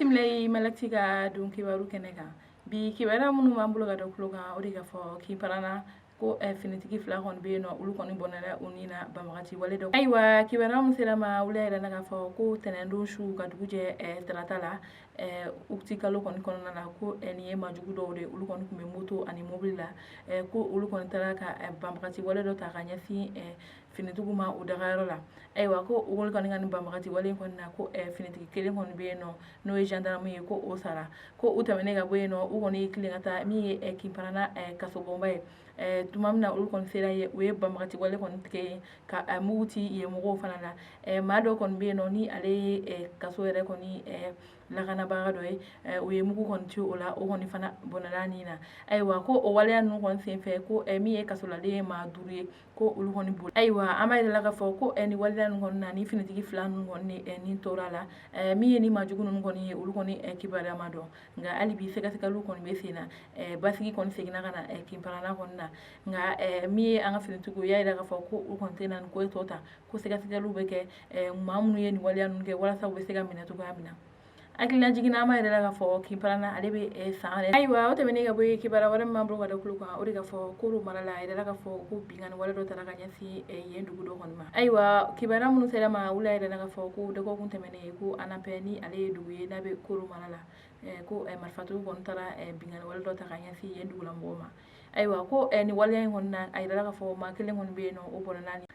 Bisimila i Malactu ka don kibaru kɛnɛ kan. Bi kibaruya minnu b'an bolo ka da tulo kan, o de ka fɔ Kinparana ko finitigi fila kɔni bɛ yen nɔ, olu kɔni bɔnɛra u ni na banbagaci wale dɔ. Ayiwa, kibaruya min sera ma wula yɛrɛ na k'a fɔ ko tɛnɛndon su ka dugu jɛ tarata la, uti kalo kɔni kɔnɔna na, ko nin ye maajugu dɔw de, olu kɔni tun bɛ moto ani mobili la, ko olu kɔni taara ka banbagaci wale dɔ ta ka ɲɛsin finitigiw ma u dagayɔrɔ la. Ayiwa, ko olu kɔni ka nin banbagaci wale in kɔni na, ko finitigi kelen kɔni bɛ yen nɔ, n'o ye gendarme ye, ko o sara. Ko u tɛmɛnen ka bɔ yen nɔ, u kɔni tilen ka taa min ye Kinparana kasobonba ye. Tuma min na olu kɔni sera yen, u ye banbagaci wale kɔni tigɛ yen ka mugu ci yen mɔgɔw fana la. Maa dɔ kɔni bɛ yen nɔ, ni ale ye kaso yɛrɛ kɔni lakanabaga dɔ ye, u ye mugu kɔni ci o la, o kɔni fana bɔnɛla ni na. Ayiwa, ko o waleya ninnu kɔni senfɛ, ko min ye kasoladen ye maa 5 ye, ko olu kɔni boli. Ayiwa, an b'a yira la k'a fɔ ko nin waleya ninnu kɔni na, ni finitigi fila ninnu kɔni ni tora la, min ye ni maajugu ninnu kɔni ye, olu kɔni kibaruya ma dɔn. Nka hali bi sɛgɛsɛgɛliw kɔni bɛ sen na. Basigi kɔni seginna ka na Kinparana kɔni na. Nka min ye an ka finitigiw y'a jira k'a fɔ ko u kɔni tɛna nin ko tɔ ta, ko sɛgɛsɛgɛliw bɛ kɛ maa minnu ye nin waleya ninnu kɛ, walasa u bɛ se ka minɛ cogoya min na. Hakililajigin na, an b'a yira la k'a fɔ Kinparana ale bɛ san yɛrɛ. Ayiwa, o tɛmɛnen ka bɔ yen, kibaruya wɛrɛ min b'an bolo ka da tulo kan, o de ka fɔ Koro mara la, a yirala k'a fɔ ko binkanni wale dɔ taara ka ɲɛsin yen dugu dɔ kɔni ma. Ayiwa, kibaruya minnu sera ma wula yɛrɛ la k'a fɔ ko dɔgɔkun tɛmɛnen, ko Anapɛ, ni ale ye dugu ye n'a bɛ Koro mara la, ko marifatigiw kɔni taara binkanni wale dɔ ta ka ɲɛsin yen dugulamɔgɔw ma. Ayiwa, ko nin waleya in kɔni na, a yirala k'a fɔ maa kelen kɔni bɛ yen nɔ, o bɔnɛna ni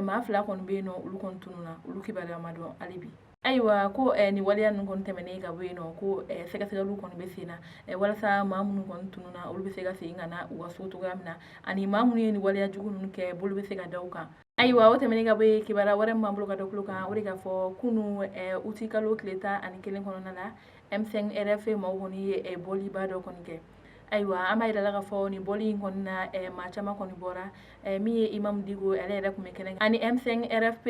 maa fila kɔni bɛ yen nɔ, olu kɔni tununna, olu kibaruya ma dɔn hali bi. Ayiwa, ko nin waleya ninnu kɔni tɛmɛnen ka bɔ yen nɔ, ko sɛgɛsɛgɛliw kɔni bɛ sen na walasa maa minnu kɔni tununna, olu bɛ se ka segin ka na u ka so cogoya min na, ani maa minnu ye nin waleya jugu ninnu kɛ, bolo bɛ se ka da u kan. Ayiwa, o tɛmɛnen ka bɔ yen, kibaruya wɛrɛ min b'an bolo ka da tulo kan, o de k'a fɔ kunu uti kalo tile 11 kɔnɔna la, M5 RFP maaw kɔni ye bɔliba dɔ kɔni kɛ. Ayiwa, an b'a yira la k'a fɔ nin bɔli in kɔni na, maa caman kɔni bɔra. Min ye Imam Dicko, ale yɛrɛ tun bɛ kɛnɛ kan, ani M5 RFP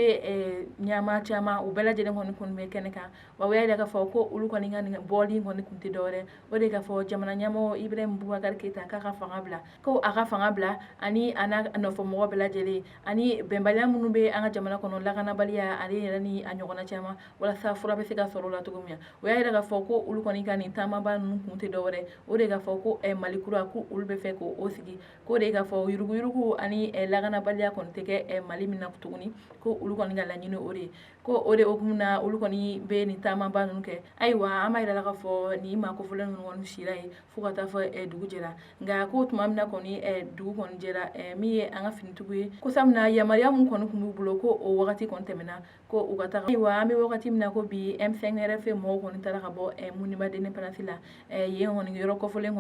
ɲɛmaa caman, u bɛɛ lajɛlen kɔni tun bɛ kɛnɛ kan. Wa u y'a yira k'a fɔ ko olu kɔni ka nin bɔli in kɔni tun tɛ dɔwɛrɛ, o de k'a fɔ jamana ɲɛmɔgɔ Ibrahim Boubacar Keita k'a ka fanga bila, ko a ka fanga bila, ani a n'a nɔfɛmɔgɔ bɛɛ lajɛlen, ani bɛnbaliya minnu bɛ an ka jamana kɔnɔ, lakanabaliya, ale yɛrɛ ni a ɲɔgɔnna caman, walasa fura bɛ se ka sɔrɔ o la cogo min na. O y'a yira k'a fɔ ko olu kɔni ka nin taamaba ninnu kun tɛ dɔwɛrɛ, o de k'a fɔ ko Mali kura, ko olu bɛ fɛ k'o sigi, k'o de k'a fɔ yuruguyurugu ani lakanabaliya kɔni tɛ kɛ Mali min na tuguni, ko olu kɔni ka laɲini o de ye, ko o de hukumu na olu kɔni bɛ nin taamaba ninnu kɛ. Ayiwa, an b'a yira la k'a fɔ nin maa kofɔlen ninnu kɔni sira yen fo ka taa fɔ dugu jɛra. Nka ko tuma min na kɔni dugu kɔni jɛra, min ye an ka finitigiw ye, ko sabula yamaruya min kɔni tun b'u bolo, ko o wagati kɔni tɛmɛna, ko u ka taga. Ayiwa, an bɛ wagati min na ko bi, M5 RFP mɔgɔw kɔni taara ka bɔ Monument de l'Indépendance la. Yen kɔni yɔrɔ kɔfɔlen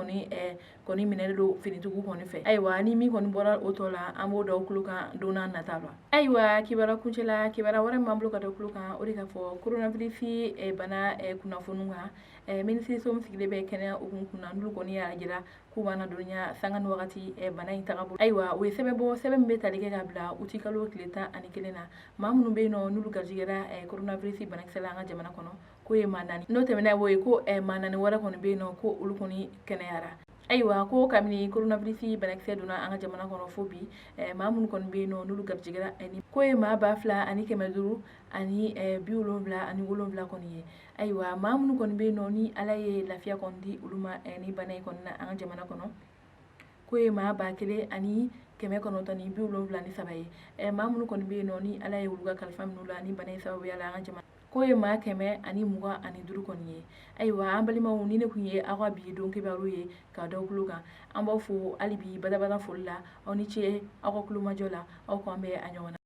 kɔni minɛlen don finitigiw kɔni fɛ. Ayiwa, ni min kɔni bɔra o tɔ la, an b'o da tulo kan don n'a nata la. Ayiwa, kibaruya kuncɛ la, kibaruya wɛrɛ min b'an bolo ka da tulo kan, o de k'a fɔ coronavirus bana kunnafoniw kan, minisiriso min sigilen bɛ kɛnɛya hukumu kunna, n'olu kɔni y'a jira k'u b'an ladɔnniya sanga ni wagati bana in tagabolo. Ayiwa, u ye sɛbɛn bɔ, sɛbɛn min bɛ tali kɛ ka bila uti kalo tile 11 na, maa minnu bɛ yen nɔ, n'olu garijɛgɛra coronavirus banakisɛ la an ka jamana kɔnɔ, k'o ye maa 4. N'o tɛmɛna bɔ yen, ko maa 4 wɛrɛ kɔni bɛ yen nɔ, ko olu kɔni kɛnɛyara. Ayiwa, ko kabini coronavirus banakisɛ donna an ka jamana kɔnɔ fo bi, maa minnu kɔni bɛ yen nɔ, n'olu garijɛgɛra, k'o ye maa 2577 kɔni ye. Ayiwa, maa minnu kɔni bɛ yen nɔ, ni Ala ye lafiya kɔni di olu ma ni bana in kɔni na an ka jamana kɔnɔ, k'o ye maa 1973 ye. Maa minnu kɔni bɛ yen nɔ, ni Ala ye olu ka kalifa minɛ u la ni bana in sababuya la an ka jamana, k'o ye maa 125 kɔni ye. Ayiwa, an balimaw, ni ne tun ye aw ka bi don kibaru ye ka da tulo kan, an b'aw fo hali bi badabada foli la. Aw ni ce aw ka tulomajɔ la. Aw k'an bɛn a ɲɔgɔn na.